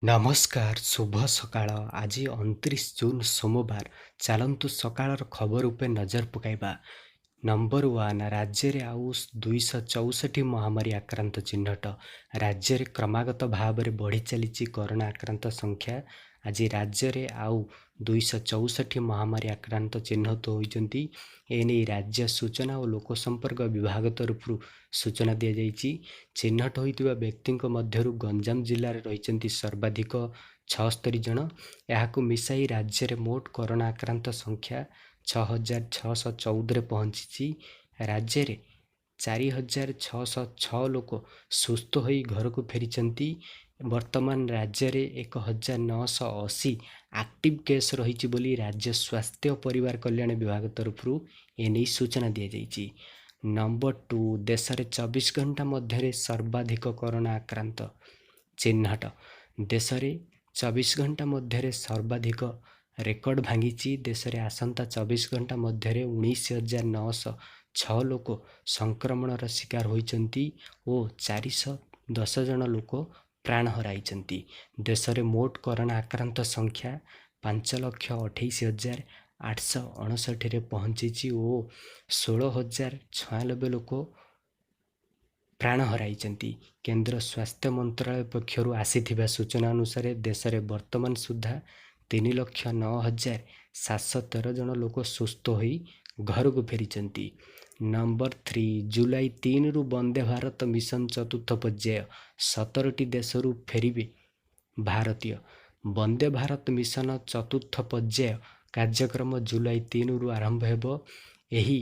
ନମସ୍କାର, ଶୁଭ ସକାଳ। ଆଜି 29 ଜୁନ, ସୋମବାର। ଚାଲନ୍ତୁ ସକାଳର ଖବର ଉପରେ ନଜର ପକାଇବା। ନମ୍ବର 1, ରାଜ୍ୟରେ ଆଉ 264 ମହାମାରୀ ଆକ୍ରାନ୍ତ ଚିହ୍ନଟ। ରାଜ୍ୟରେ କ୍ରମାଗତ ଭାବରେ ବଢ଼ି ଚାଲିଛି କରୋନା ଆକ୍ରାନ୍ତ ସଂଖ୍ୟା। ଆଜି ରାଜ୍ୟରେ ଆଉ 264 ମହାମାରୀ ଆକ୍ରାନ୍ତ ଚିହ୍ନଟ ହୋଇଛନ୍ତି। ଏନେଇ ରାଜ୍ୟ ସୂଚନା ଓ ଲୋକସମ୍ପର୍କ ବିଭାଗ ତରଫରୁ ସୂଚନା ଦିଆଯାଇଛି। ଚିହ୍ନଟ ହୋଇଥିବା ବ୍ୟକ୍ତିଙ୍କ ମଧ୍ୟରୁ ଗଞ୍ଜାମ ଜିଲ୍ଲାରେ ରହିଛନ୍ତି ସର୍ବାଧିକ 76 ଜଣ। ଏହାକୁ ମିଶାଇ ରାଜ୍ୟରେ ମୋଟ କରୋନା ଆକ୍ରାନ୍ତ ସଂଖ୍ୟା 6614ରେ ପହଞ୍ଚିଛି। ରାଜ୍ୟରେ 4606 ଲୋକ ସୁସ୍ଥ ହୋଇ ଘରକୁ ଫେରିଛନ୍ତି। ବର୍ତ୍ତମାନ ରାଜ୍ୟରେ 1980 ଆକ୍ଟିଭ୍ କେସ୍ ରହିଛି ବୋଲି ରାଜ୍ୟ ସ୍ୱାସ୍ଥ୍ୟ ପରିବାର କଲ୍ୟାଣ ବିଭାଗ ତରଫରୁ ଏନେଇ ସୂଚନା ଦିଆଯାଇଛି। ନମ୍ବର 2, ଦେଶରେ 24 ଘଣ୍ଟା ମଧ୍ୟରେ ସର୍ବାଧିକ କରୋନା ଆକ୍ରାନ୍ତ ଚିହ୍ନଟ। ଦେଶରେ 24 ଘଣ୍ଟା ମଧ୍ୟରେ ସର୍ବାଧିକ ରେକର୍ଡ ଭାଙ୍ଗିଛି। ଦେଶରେ ଆସନ୍ତା 24 ଘଣ୍ଟା ମଧ୍ୟରେ 19,906 ଲୋକ ସଂକ୍ରମଣର ଶିକାର ହୋଇଛନ୍ତି ଓ 410 ଜଣ ଲୋକ ପ୍ରାଣ ହରାଇଛନ୍ତି। ଦେଶରେ ମୋଟ କରୋନା ଆକ୍ରାନ୍ତ ସଂଖ୍ୟା 5,28,859ରେ ପହଞ୍ଚିଛି ଓ 16,096 ଲୋକ ପ୍ରାଣ ହରାଇଛନ୍ତି। କେନ୍ଦ୍ର ସ୍ୱାସ୍ଥ୍ୟ ମନ୍ତ୍ରାଳୟ ପକ୍ଷରୁ ଆସିଥିବା ସୂଚନା ଅନୁସାରେ ଦେଶରେ ବର୍ତ୍ତମାନ ସୁଦ୍ଧା 3,09,713 ଜଣ ଲୋକ ସୁସ୍ଥ ହୋଇ ଘରକୁ ଫେରିଛନ୍ତି। ନମ୍ବର 3, ଜୁଲାଇ 3ରୁ ବନ୍ଦେ ଭାରତ ମିଶନ ଚତୁର୍ଥ ପର୍ଯ୍ୟାୟ, 17ଟି ଦେଶରୁ ଫେରିବେ ଭାରତୀୟ। ବନ୍ଦେ ଭାରତ ମିଶନ ଚତୁର୍ଥ ପର୍ଯ୍ୟାୟ କାର୍ଯ୍ୟକ୍ରମ ଜୁଲାଇ 3ରୁ ଆରମ୍ଭ ହେବ। ଏହି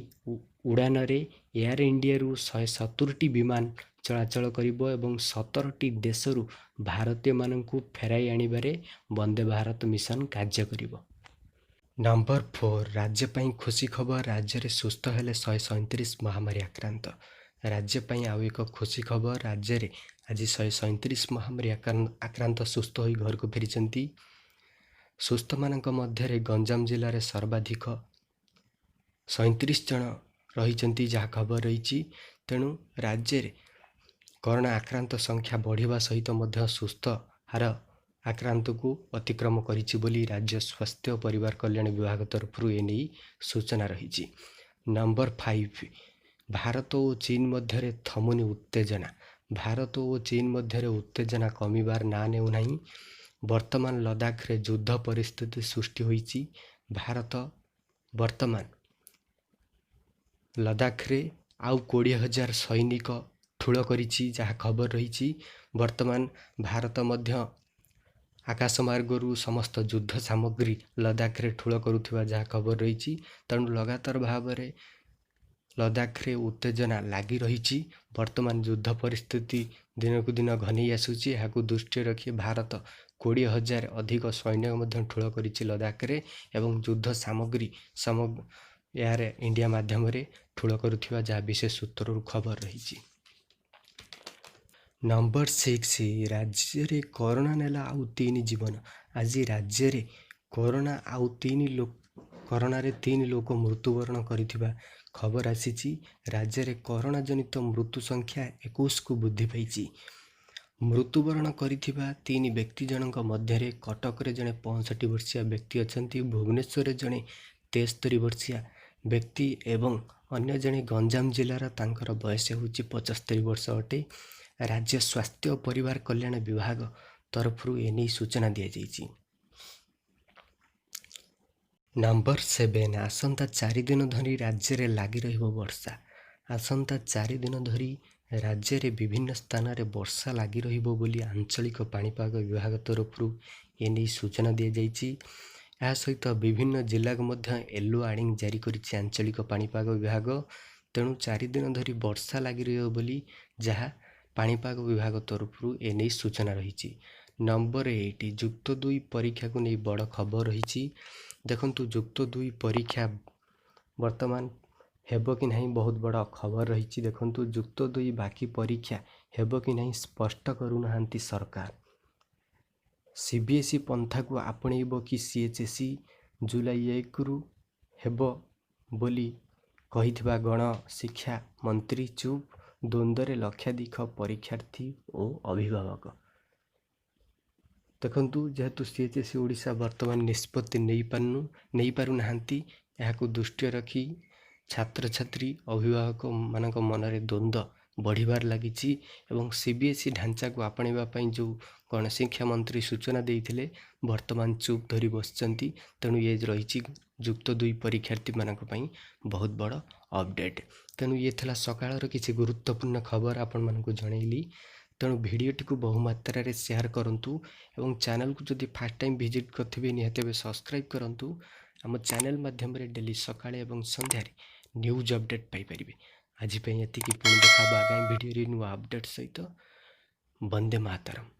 ଉଡ଼ାନରେ ଏୟାର ଇଣ୍ଡିଆରୁ 170ଟି ବିମାନ ଚଳାଚଳ କରିବ ଏବଂ 17ଟି ଦେଶରୁ ଭାରତୀୟମାନଙ୍କୁ ଫେରାଇ ଆଣିବାରେ ବନ୍ଦେ ଭାରତ ମିଶନ କାର୍ଯ୍ୟ କରିବ। ନମ୍ବର 4, ରାଜ୍ୟ ପାଇଁ ଖୁସି ଖବର। ରାଜ୍ୟରେ ସୁସ୍ଥ ହେଲେ 137 ମହାମାରୀ ଆକ୍ରାନ୍ତ। ରାଜ୍ୟ ପାଇଁ ଆଉ ଏକ ଖୁସି ଖବର। ରାଜ୍ୟରେ ଆଜି 137 ମହାମାରୀ ଆକ୍ରାନ୍ତ ସୁସ୍ଥ ହୋଇ ଘରକୁ ଫେରିଛନ୍ତି। ସୁସ୍ଥମାନଙ୍କ ମଧ୍ୟରେ ଗଞ୍ଜାମ ଜିଲ୍ଲାରେ ସର୍ବାଧିକ 37 ଜଣ ରହିଛନ୍ତି, ଯାହା ଖବର ରହିଛି। ତେଣୁ ରାଜ୍ୟରେ କରୋନା ଆକ୍ରାନ୍ତ ସଂଖ୍ୟା ବଢ଼ିବା ସହିତ ମଧ୍ୟ ସୁସ୍ଥ ହାର ଆକ୍ରାନ୍ତକୁ ଅତିକ୍ରମ କରିଛି ବୋଲି ରାଜ୍ୟ ସ୍ୱାସ୍ଥ୍ୟ ଓ ପରିବାର କଲ୍ୟାଣ ବିଭାଗ ତରଫରୁ ଏନେଇ ସୂଚନା ରହିଛି। ନମ୍ବର 5, ଭାରତ ଓ ଚୀନ ମଧ୍ୟରେ ଥମୁନି ଉତ୍ତେଜନା। ଭାରତ ଓ ଚୀନ ମଧ୍ୟରେ ଉତ୍ତେଜନା କମିବାର ନାଁ ନେଉନାହିଁ। ବର୍ତ୍ତମାନ ଲଦାଖରେ ଯୁଦ୍ଧ ପରିସ୍ଥିତି ସୃଷ୍ଟି ହୋଇଛି। ଭାରତ ବର୍ତ୍ତମାନ ଲଦାଖରେ ଆଉ 20,000 ସୈନିକ ଠୁଳ କରିଛି, ଯାହା ଖବର ରହିଛି। ବର୍ତ୍ତମାନ ଭାରତ ମଧ୍ୟ ଆକାଶ ମାର୍ଗରୁ ସମସ୍ତ ଯୁଦ୍ଧ ସାମଗ୍ରୀ ଲଦାଖରେ ଠୁଳ କରୁଥିବା ଯାହା ଖବର ରହିଛି। ତେଣୁ ଲଗାତାର ଭାବରେ ଲଦାଖରେ ଉତ୍ତେଜନା ଲାଗି ରହିଛି। ବର୍ତ୍ତମାନ ଯୁଦ୍ଧ ପରିସ୍ଥିତି ଦିନକୁ ଦିନ ଘନେଇ ଆସୁଛି। ଏହାକୁ ଦୃଷ୍ଟିରେ ରଖି ଭାରତ 20,000 ଅଧିକ ସୈନ୍ୟ ମଧ୍ୟ ଠୁଳ କରିଛି ଲଦାଖରେ ଏବଂ ଯୁଦ୍ଧ ସାମଗ୍ରୀ ଏୟାର ଇଣ୍ଡିଆ ମାଧ୍ୟମରେ ଠୁଳ କରୁଥିବା ଯାହା ବିଶେଷ ସୂତ୍ରରୁ ଖବର ରହିଛି। ନମ୍ବର 6, ରାଜ୍ୟରେ କରୋନା ନେଲା ଆଉ 3 ଜୀବନ। ଆଜି ରାଜ୍ୟରେ କରୋନା ଆଉ 3 ଲୋକ, କରୋନାରେ 3 ଲୋକ ମୃତ୍ୟୁବରଣ କରିଥିବା ଖବର ଆସିଛି। ରାଜ୍ୟରେ କରୋନା ଜନିତ ମୃତ୍ୟୁ ସଂଖ୍ୟା 21କୁ ବୃଦ୍ଧି ପାଇଛି। ମୃତ୍ୟୁବରଣ କରିଥିବା 3 ବ୍ୟକ୍ତି ଜଣଙ୍କ ମଧ୍ୟରେ କଟକରେ ଜଣେ 65 ବର୍ଷୀୟ ବ୍ୟକ୍ତି ଅଛନ୍ତି, ଭୁବନେଶ୍ୱରରେ ଜଣେ 73 ବର୍ଷୀୟା ବ୍ୟକ୍ତି ଏବଂ ଅନ୍ୟ ଜଣେ ଗଞ୍ଜାମ ଜିଲ୍ଲାର, ତାଙ୍କର ବୟସ ହେଉଛି 75 ବର୍ଷ ଅଟେ। ରାଜ୍ୟ ସ୍ୱାସ୍ଥ୍ୟ ଓ ପରିବାର କଲ୍ୟାଣ ବିଭାଗ ତରଫରୁ ଏନେଇ ସୂଚନା ଦିଆଯାଇଛି। ନମ୍ବର 7, ଆସନ୍ତା 4 ଦିନ ଧରି ରାଜ୍ୟରେ ଲାଗି ରହିବ ବର୍ଷା। ଆସନ୍ତା 4 ଦିନ ଧରି ରାଜ୍ୟରେ ବିଭିନ୍ନ ସ୍ଥାନରେ ବର୍ଷା ଲାଗି ରହିବ ବୋଲି ଆଞ୍ଚଳିକ ପାଣିପାଗ ବିଭାଗ ତରଫରୁ ଏନେଇ ସୂଚନା ଦିଆଯାଇଛି। ଏହା ସହିତ ବିଭିନ୍ନ ଜିଲ୍ଲାକୁ ମଧ୍ୟ ୟେଲୋ ୱାର୍ଣ୍ଣିଂ ଜାରି କରିଛି ଆଞ୍ଚଳିକ ପାଣିପାଗ ବିଭାଗ। ତେଣୁ 4 ଦିନ ଧରି ବର୍ଷା ଲାଗି ରହିବ ବୋଲି ଯାହା ପାଣିପାଗ ବିଭାଗ ତରଫରୁ ଏନେଇ ସୂଚନା ରହିଛି। ନମ୍ବର 8, ଯୁକ୍ତ 2 ପରୀକ୍ଷାକୁ ନେଇ ବଡ଼ ଖବର ରହିଛି। ଦେଖନ୍ତୁ, ଯୁକ୍ତ 2 ପରୀକ୍ଷା ବର୍ତ୍ତମାନ ହେବ କି ନାହିଁ ବହୁତ ବଡ଼ ଖବର ରହିଛି। ଦେଖନ୍ତୁ, ଯୁକ୍ତ 2 ବାକି ପରୀକ୍ଷା ହେବ କି ନାହିଁ ସ୍ପଷ୍ଟ କରୁନାହାନ୍ତି ସରକାର। ସିବିଏସ୍ଇ ପନ୍ଥାକୁ ଆପଣେଇବ କି ସିଏଚ୍ଏସ୍ଇ? ଜୁଲାଇ 1ରୁ ହେବ ବୋଲି କହିଥିବା ଗଣଶିକ୍ଷା ମନ୍ତ୍ରୀ ଚୁପ୍। ଦ୍ୱନ୍ଦ୍ୱରେ ଲକ୍ଷାଧିକ ପରୀକ୍ଷାର୍ଥୀ ଓ ଅଭିଭାବକ। ଦେଖନ୍ତୁ, ଯେହେତୁ ସିଏଚ୍ଏସ୍ଇ ଓଡ଼ିଶା ବର୍ତ୍ତମାନ ନିଷ୍ପତ୍ତି ନେଇପାରୁନାହାନ୍ତି, ଏହାକୁ ଦୃଷ୍ଟିରେ ରଖି ଛାତ୍ରଛାତ୍ରୀ, ଅଭିଭାବକମାନଙ୍କ ମନରେ ଦ୍ୱନ୍ଦ୍ୱ ବଢ଼ିବାରେ ଲାଗିଛି ଏବଂ ସିବିଏସ୍ଇ ଢାଞ୍ଚାକୁ ଆପଣେଇବା ପାଇଁ ଯେଉଁ ଗଣଶିକ୍ଷା ମନ୍ତ୍ରୀ ସୂଚନା ଦେଇଥିଲେ, ବର୍ତ୍ତମାନ ଚୁପ୍ ଧରି ବସିଛନ୍ତି। ତେଣୁ ଇଏ ରହିଛି ଯୁକ୍ତ ଦୁଇ ପରୀକ୍ଷାର୍ଥୀମାନଙ୍କ ପାଇଁ ବହୁତ ବଡ଼ ଅପଡ଼େଟ୍। ତେଣୁ ଇଏ ଥିଲା ସକାଳର କିଛି ଗୁରୁତ୍ୱପୂର୍ଣ୍ଣ ଖବର, ଆପଣମାନଙ୍କୁ ଜଣେଇଲି। ତେଣୁ ଭିଡ଼ିଓଟିକୁ ବହୁ ମାତ୍ରାରେ ସେୟାର କରନ୍ତୁ ଏବଂ ଚ୍ୟାନେଲକୁ ଯଦି ଫାର୍ଷ୍ଟ ଟାଇମ୍ ଭିଜିଟ୍ କରିଥିବେ, ନିହାତି ଭାବେ ସବସ୍କ୍ରାଇବ୍ କରନ୍ତୁ। ଆମ ଚ୍ୟାନେଲ ମାଧ୍ୟମରେ ଡେଲି ସକାଳେ ଏବଂ ସନ୍ଧ୍ୟାରେ ନ୍ୟୁଜ୍ ଅପଡ଼େଟ୍ ପାଇପାରିବେ। ଆଜି ପାଇଁ ଏତିକି। ପୁଣି ଦେଖା ହେବ ଆଗାମୀ ଭିଡ଼ିଓରେ ନୂଆ ଅପଡ଼େଟ୍ ସହିତ। ବନ୍ଦେ ମାତରମ୍।